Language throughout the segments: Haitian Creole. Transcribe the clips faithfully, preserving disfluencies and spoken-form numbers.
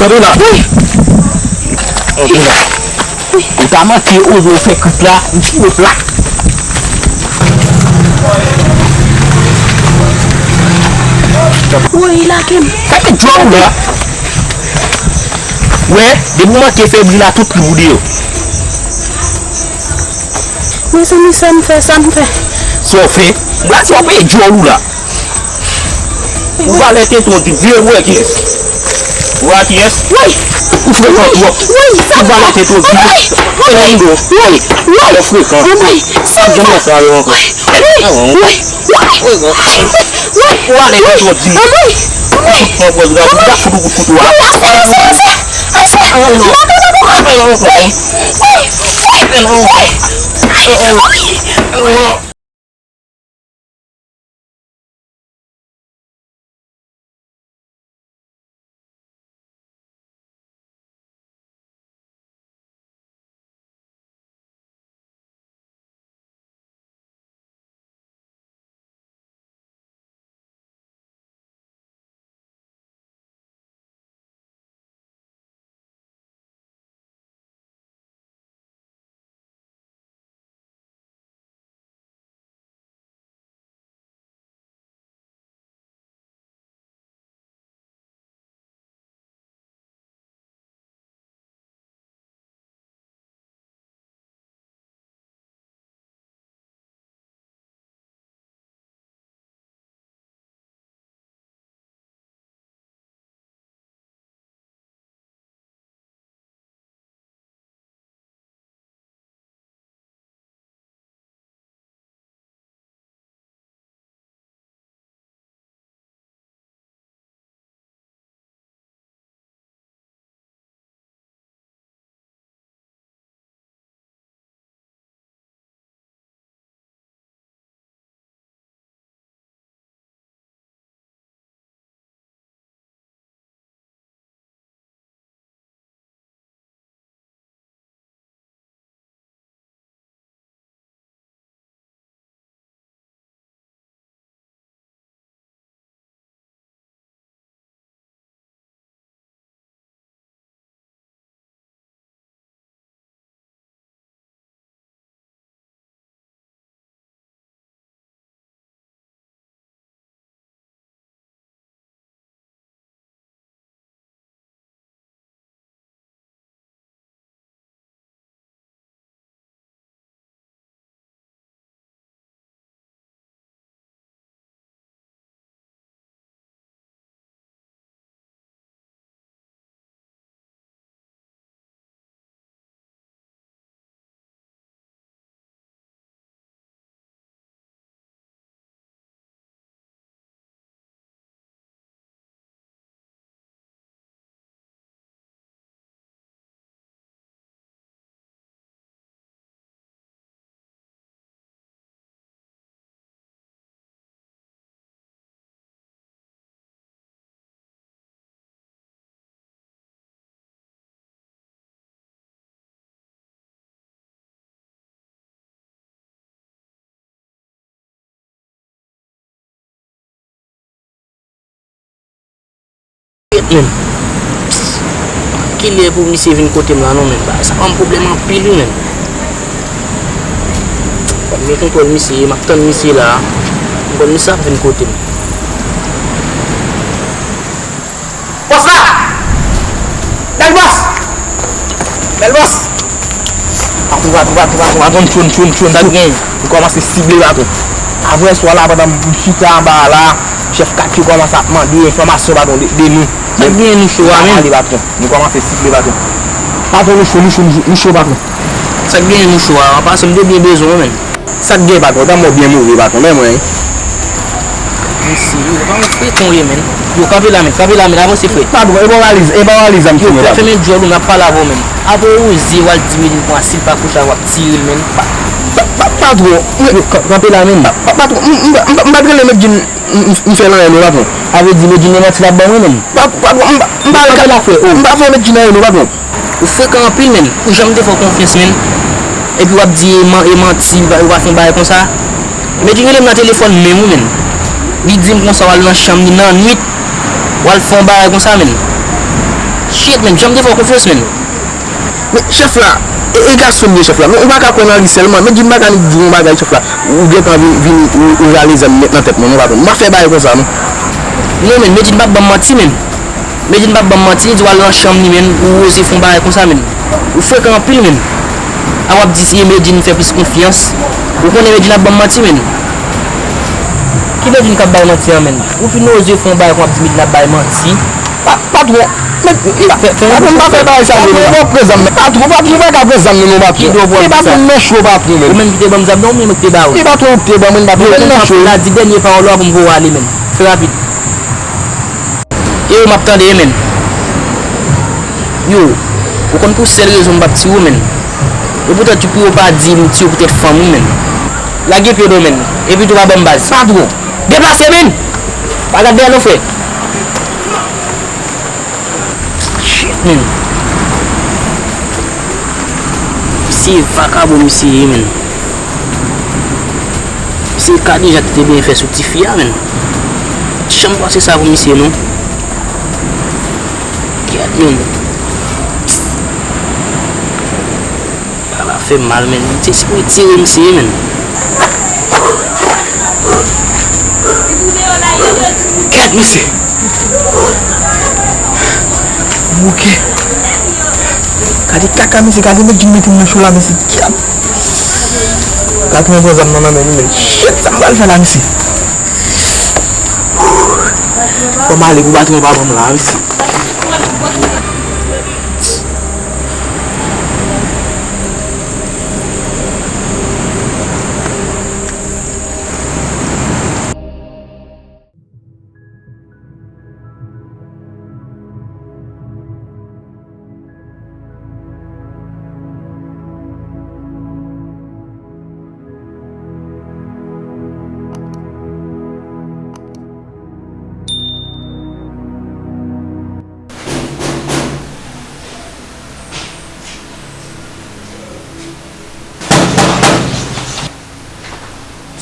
Antre la. Antre la. Ou ta manke oze w fè krik la, m tire w plat. Woy, lage m. Sa ki djòl ou la? Wè, depi w manke fè bri la, tout kri ou deyò. Mezanmi, sa m fè, sa m fè. Sa w fè? Gad sa w fè djòl ou la. Ou valè tete w di vye, ou wè kiyès? Ou wè kiyès? Wi. Ou frekan twòp. Wi, sa. Ou valè tete w di vye. Wi. Wi. Wi. Alò frekan. Wi. Sa. Janm wè sa yo ankò. Wi. Wi. Wi. Ou valè tete w di vye. Wi. Wi. Pran pòz la, ou ta fout ou kout kouto a. Wi, ase, ase, ase, ase. Ase. Wi. Wi. Wi. Men, kilè pou misye vin kote m la non, men, bagay sa ban m pwoblèm anpil wi, men. Fò m gen kontwòl misye, m ap tann misye la. M konn misye ap vin kote m. Bòs la! Bèl bòs! Bèl bòs! Patwon, patwon, patwon, patwon, patwon, tchoun, tchoun, tchoun, tchoun. Sa k gen? M kòmanse sible patwon. Avè swa la, pandan m chita anba a la, chèf kat yo kòmanse ap mande enfòmasyon, patwon, de, de nou. Sa k gen, nou cho a menm? M ale, patwon. Nou kòmanse sible, patwon. Patwon, nou cho, nou cho, nou cho, nou cho, patwon. Sa k gen, nou cho a? An pasan, m te byen bezwen w, menm. Sa k gen, patwon? Tanmen w byen move, patwon, men mwen. Mesye, yo pa mwen frekan w ye, menn. Yo, kanpe la, menn, kanpe la, menn, avanse, frè. Patwon, e pa w valiz, e pa w valiz a m sou mwen, patwon. Yo, fèmen djòl ou, n ap pale avè w, menn. Apre w oze, w al di Medjine pran asid pa kouch la, w ap tire l, menn. Pa, pa, pa, patwon, men. Yo, kan-, kanpe la, menn. Pa, pa, patwon, m, m, m, m pa t rele Medjine, m, m, m fè l anyen, non, patwon. Sa vle di Medjine manti l ap ban mwen, menn. Pa, patwon, m pa, m pa, kanpe la, frè, o. M pa fè Medjine anyen, non, patwon. Ou frekan anpil, menn. Ou janm te fè w konfyans, menn. Epi w ap di e man-, e manti, ou pa, ou pa fè yon bagay konsa. Medjine rele m nan telefòn menm, wi, menn. Li di m konsa w al nan chanm li nan nwit, w al fè yon bagay konsa, menn. Shit, menn, jan m te fè w konfyans, menn. Men, chèf la, e, e gason m ye, chèf la. Men ou pa ka kwè nan li sèlman. Men Jim pa ka di yon bagay, chèf la. Ou gentan vin, vin, ou, ou rale zam met nan tèt mwen, non, patwon. M pa fè bagay konsa, non. Non, menn, Medjine p ap ban m manti, menn. Medjine p ap ban m manti, li di w al nan chanm li, menn, ou oze fè yon bagay konsa, menn. Ou frekan anpil, menn. A w ap di si Medjine fè plis konfyans. Ou konnen Medjine ap ban m manti, menn. Ki Medjine k ap bay manti an, menn? Ou fin oze fè yon bagay kon w ap di Medjine ap bay manti. Pa, patwon, men, fè, fè, patwon, m pa fè bagay sa, patwon, w ap pran zam, men, patwon, patwon, pa ka pran zam, non, non, patwon. Ki dwa w pran sa? E patwon, m nan cho, patwon, men. Ou menm ki te ban m zam nan, ou menm ki te ba w. E patwon, ou te ban mwen, patwon, m nan cho. Di dènye pawòl ou a pou m voye w ale, menn. Fè rapid. Yo, m ap tande, menn. Yo, ou konn pou sèl rezon m p ap tire w, menn. E poutèt pou yo pa di m tire w poutèt fanm ou, menn. Lage pye w, menn. Epi tou pa ban m baz. Patwon. Deplase, menn! Pa gad dèyè non, frè. Shit, menn. Misye vakabon, misye ye, menn. Misye ka deja te byen fè sou tifi a, menn. Janm pase sa pou misye, non. Kèt, menn. Bagay la fè mal, menn. Misye sipoze tire misye, menn. Kèt, mesye. Bouke. Gade kaka, mesye. Gade nèg ki mete m nan cho la, mesye. Kèt. Patwon pran zam nan nan men li, menn. Shit, sa m pral fè la, mesye? Fò m ale pou patwon pa ban m la, mesye.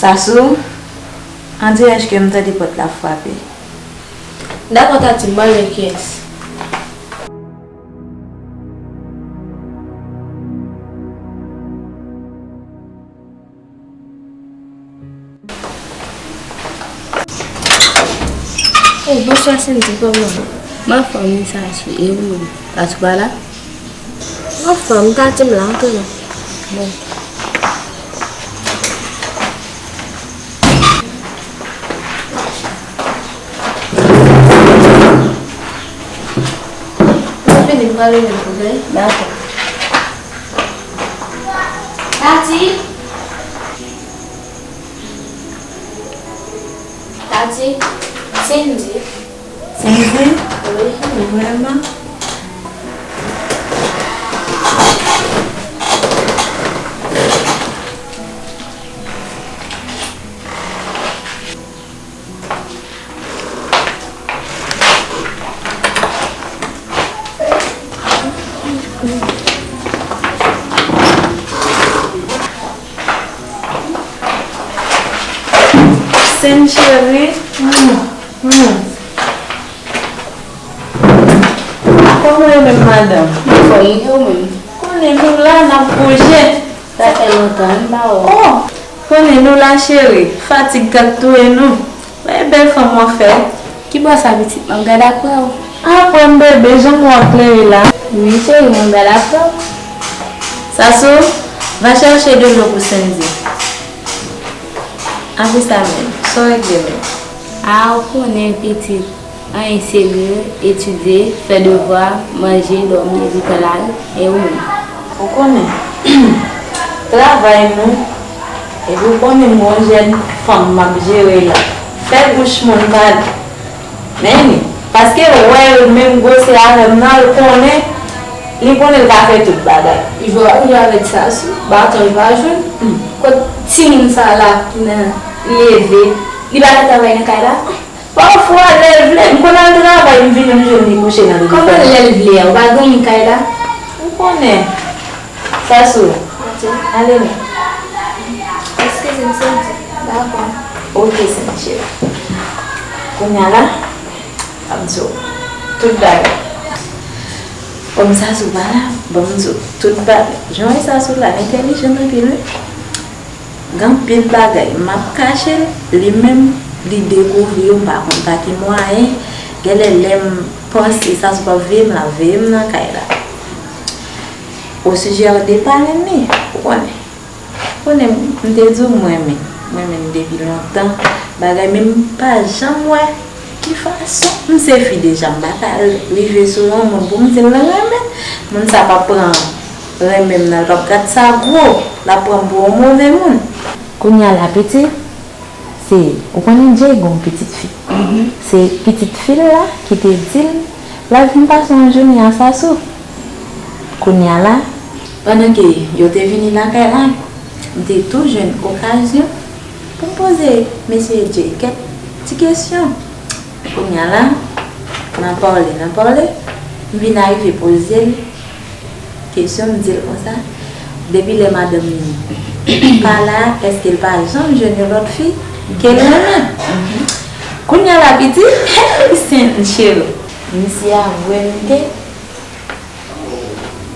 Sasou, andirè ke m tande pòt la frape. Dakò, Tati, m pral wè kiyès. Oh, bonswa, Sendy, kòman w? M anfòm wi, Sasou, e ou menm? Sasou pa la? M anfòm, Tati, m la, antre non. Bon. Mwen vini, m prale menm, oke? Dakò. Tati! Tati, Sendy. Sendy? Wi. Vrèman? Sendy cheri. Kòman w ye menm, madanm? M anfòm wi, e ou menm? Konnen nou la, n ap bouje. Sa fè lontan wi, m pa wè w. Oh! Konnen nou la, cheri. Fatig k ap touye nou. Men bèl fanm w ap fè. Ki bò sa, pitit mwen? M gad apre w. Apre m, bebe, jan w ap klere la. Wi, cheri, mwen gad apre w. Sasou, va chèche de lo pou Sendy. Apre sa menm, sa w regle menm? A, ou konnen, pitit. Anyen serye, etidye, fè devwa, manje, dòmi, epi pran lari. E ou menm? Ou konnen, travay nou, epi ou konnen m gon jèn fanm m ap jere la. Fè bouch moun pale. Men li, paske l wè l menm gwosè avè m nan, l konnen, li konnen l ka fè tout bagay. Li va, li va avèk Sasou, baton li pa jwenn. Hmm. Kot timoun sa la ki nan leve, li pa ka travay nan kay la? Pafwa, lè l vle, m konn al travay, m vini, m jwenn li kouche nan telefòn. Kòman lè l vle a? Ou pa gen moun kay la? Ou konnen. Sasou. Ok. Ale non. Eskize m, Sendy. Dakò. Ok, Sendy cheri. Kounye a la, m ap di w tout bagay. Kòm Sasou pa la, ban m di w tout bagay. Jan w wè Sasou la entèlijan anpil wi. Gen anpil bagay m ap kache l, li menm li dekouvri yo, m pa konn pa ki mwayen. Genlè lè m panse Sasou p ap veye m, l ap veye m nan kay la. Osijè de parenn li, ou konnen. Konnen m te di w m renmen, m renmen l depi lontan, bagay, men m pa janm wè ki fason. M se fi deja, m pa ka rive sou yon moun pou m di l renmen m. Moun sa p ap pran renmen m nan, l p ap gad sa gwo, l ap pran m pou yon move moun. Kounye a la, pitit, se, ou konnen Jay gen yon pitit fi. Se pitit fi l la ki te di l l ap vin pase yon jounen a Sasou. Kounye a la, pandan ke yo te vini lakay la, m te tou jwenn okazyon pou m poze mesye Jay kèk ti kesyon. Kounye a la, nan pale, nan pale, m vin arive poze l kesyon, m di l konsa, depi lè madanm li pa la, èske l pa janm jwenn yon lòt fi ke l renmen? Kounye a la, pitit, hey, Sen cheri, misye avwe m ke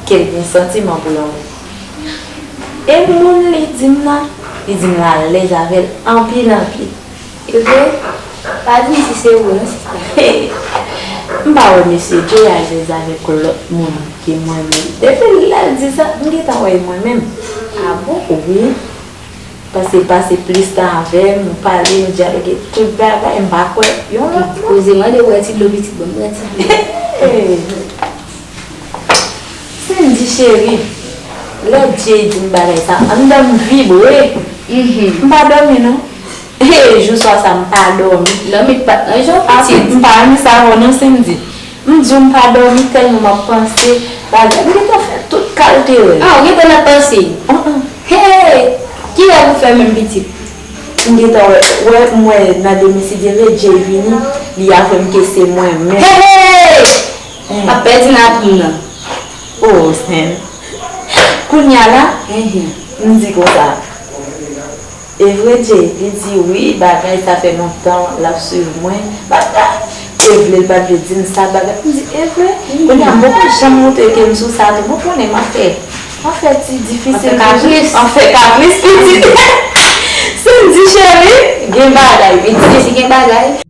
ke l gen santiman pou yon moun. E moun li di m nan, li di m l alèz avè l anpil, anpil. Evre? Pa di m si se vre non, sista. M pa wè mesye Jay alèz avèk lòt moun ke mwen menm. Depi lè l di sa, m gentan wè e mwen menm. A bon? Wi. Paske l pase plis tan avè m, nou pale, nou dyaloge tout bagay, m pa kwè yon lòt moun. Poze mande w wè ti dlo pitit, ban m pran ti dlo. Hey! Sen di cheri, lè Jay di m bagay sa, anndan m vibre. M pa dòmi non. Hey, jou swa sa m pa dòmi. Dòmi pa t nan jan pitit. M pa renmen sa avè w non, Sen di. M di w m pa dòmi tèlman m ap panse bagay. M gentan fè tout kalte rèv. Ah, ou gentan ap panse? Hey! Kilè pou fè menm pitit? M gentan wè, wè, m wè nan demi si dye vre, Jay vini, li avwe m ke se mwen menm. Hey, hey, hey! M ap pèdi nan plim nan. Oh, Sen. Kounye a la, m di konsa, e vre, Jay? Li di wi, bagay, sa fè lontan l ap swiv mwen, bagay. Te vle, l pa t vle di m sa, bagay. M di, e vre? Kounye a, m poko janm montre ke m sou sa tou. Bon, konnen m ap fè, m ap fè ti difisil toujou. M ap fè kapris. M ap fè kapris pitit. Sen di cheri, gen bagay, pitit. Pitit, gen bagay.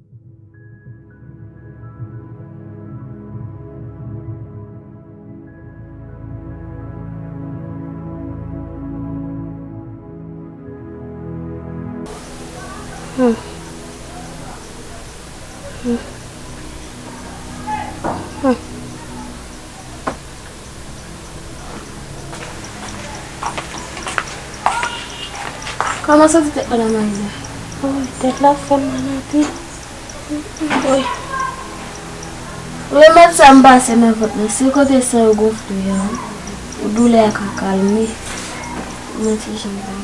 Kòman santi tèt madan Mayiza? Woy, tèt la fè m mal anpil. Woy. Remèd sa m pase nan vant lan, se kote san yo gonfle an, doulè a ka kalme. Mwen ti jan ba.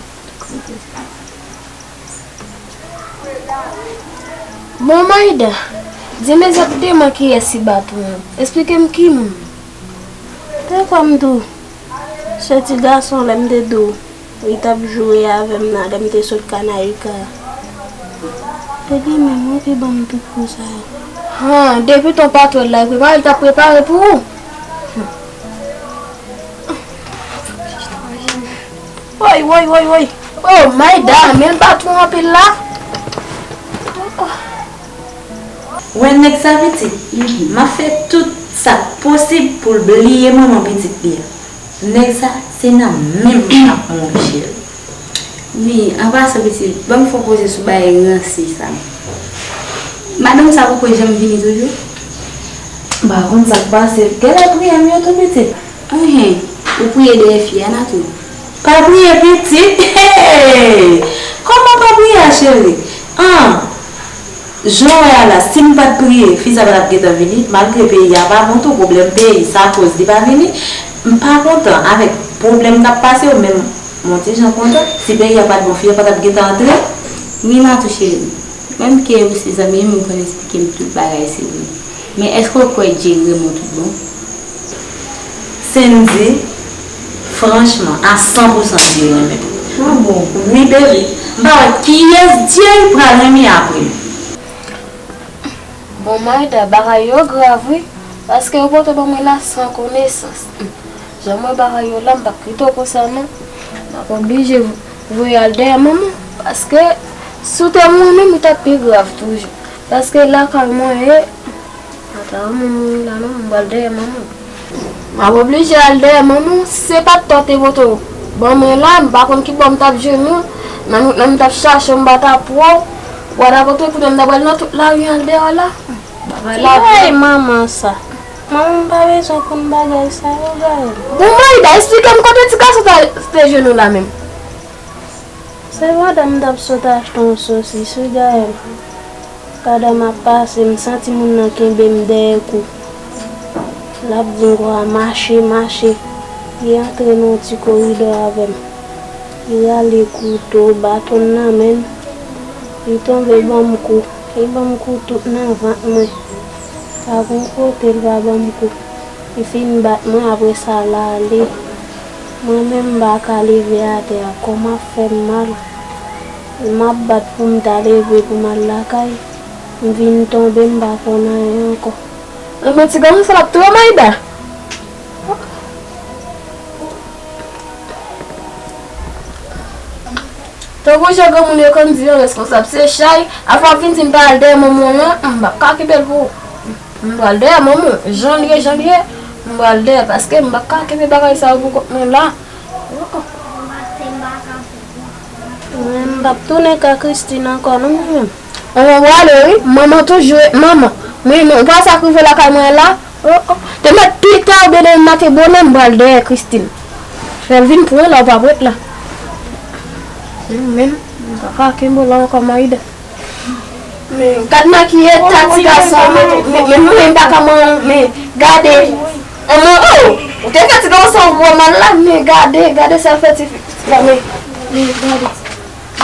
Bon, Maida, di m egzakteman kiyès ki baton an. Esplike m ki moun. Te kwè m tou. Se ti gason lè m te di w, li t ap joure avè m nan lè m te sot Kanarika. Se li menm wi ki ban m tout kou sa yo. Han, depi ton patwèl la prepare, li t ap prepare pou ou. Woy, woy, woy, woy. Oh, Maida, men l bat ou anpil la. Wè nèg sa pitit, m ap fè tout sa k posib pou l bliye manman pitit li a. Nèg sa, se nan men m l ap mouri, cheri. Wi, an pasan pitit, ban m fè w poze sou bagay ranse sa. Madanm sa poko janm vini toujou? M pa konn sa k pase l. Genlè priye m yo tou pitit. Enhen, ou priye dèyè fi a, Natou? Pa priye pitit. Hey! Kòman pa priye a, cheri? An! Jan w wè a la, si m pa t priye, fi sa pa t ap gentan vini, malgre peyi a pa bon tou, pwoblèm peyi, sa koz li pa vini. M pa kontan avèk pwoblèm k ap pase yo, men m yon ti jan kontan. Si peyi a pa t bon, fi a pa t ap gentan antre. Wi, Natou cheri. Menm ke ou se zanmi m, ou konn esplike m tout bagay, se vre. Men èske w kwè Jay renmen w tout bon? Sendy, franchman, a san pou san Jay renmen m. Ah bon? Wi, baby. M pa wè kiyès Jay pral renmen apre m. Bon, Maida, bagay yo grav, wi. Paske ou pote ban mwen la san konesans. Jan m wè bagay yo la, m p ap kite w konsa non. M ap oblije voye al dèyè manman. Paske si w te mouri menm, li t ap pi grav toujou. Paske lakay mwen ye, ata manman la non, m pral dèyè manman. M ap oblije al dèyè manman. Si se pa t ou te pote w ban mwen la, m pa konn ki bò m t ap jwenn ou. Nan, nan m t ap chache w, m pa t ap wè w. W pa t ap pote w, kounye a m ta pral nan tout lari al dèyè w la. Bagay la vre. Ki bagay manman sa? Manman m pa bezwen konn bagay sa yo, Gaël. Bon, Maïda, esplike m kote ti gason sa te jwenn ou la menm. Se pandan m t ap sot achte yon sosis, wi, Gaël. Pandan m ap pase, m santi moun nan kenbe m dèyè kou. L ap di m konsa, "Mache, mache." Li antre nan yon ti koridò avè m. Li rale kouto, baton nan men l. Li tonbe ban m kou. Li ban m kou tout nan vant mwen. Pa gen kote l pa ban m kou. Li fin bat mwen, apre sa l ale. Mwen menm m pa ka leve atè a, kò m ap fè m mal. M ap bat pou m ta leve pou m al lakay. M vin tonbe, m pa konn anyen ankò. Enben, ti gason sa l ap touye w, Maïda. Tankou jan granmoun yo konn di yo, responsab se chay. Afè w ap vin di m pa al dèyè manman w lan, m p ap ka kenbe l pou ou. M pral dèyè manman w. Jan l ye, jan l ye, m pral dèyè, paske m p ap ka kenbe bagay sa yo pou kont mwen la. Mwen, m p ap tounen ka Christine ankò non, mwen menm. Manman prale wi, manman toujou ret manman. Mwen, mwen, ou pa sa k rive lakay mwen la. Oh, oh. Demen pita oubyen demen maten bonè, m pral dèyè Christine. Fè l vin pran w la, ou p ap ret la. Mwen menm, m pa ka kenbe w la ankò, Maïda. Men, gad nan ki eta ti gason an, men, men, men mwen, m pa ka manyen w, men, gade. Manman, oh, ou te fè ti gason an gwo mal la, men gade, gade sa l fè ti fi la, men, men, gade.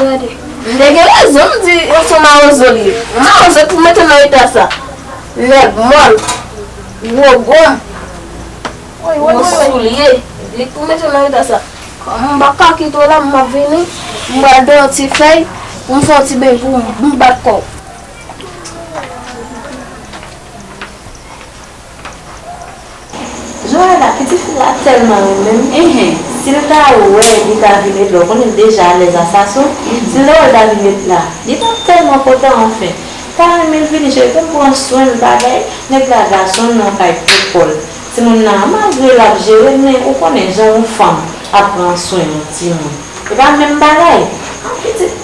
Gade. M te gen rezon, m di, se yon mawozo li ye. Yon mawozo pou mete nan eta sa. Nèg mòl. Gwo gonm. Gwo soulye. Li pou mete nan eta sa. Kòm m pa ka kite w la, m ap vini. M pral dèyè yon ti fèy pou m fè yon ti beny pou m, m bat kò w. Joëla, pitit fi la tèlman renmen m. Enhen. Si l ta wè li ta vin ret la, ou konnen l deja alèz a Sasou. Mhm. Si l ta wè l ta vin ret la, li t ap tèlman kontan anfen. Ta renmen l vini, cheri, pou m pran swen l, bagay. Nèg la gason l nan kay pou kò l. Timoun nan, malgre l ap jere l, men ou konnen jan yon fanm ap pran swen yon timoun. E pa menm bagay. An pitit,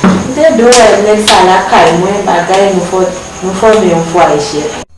m te dwe wè nèg sa lakay mwen, bagay, nou fò, nou fòme yon fwaye, cheri.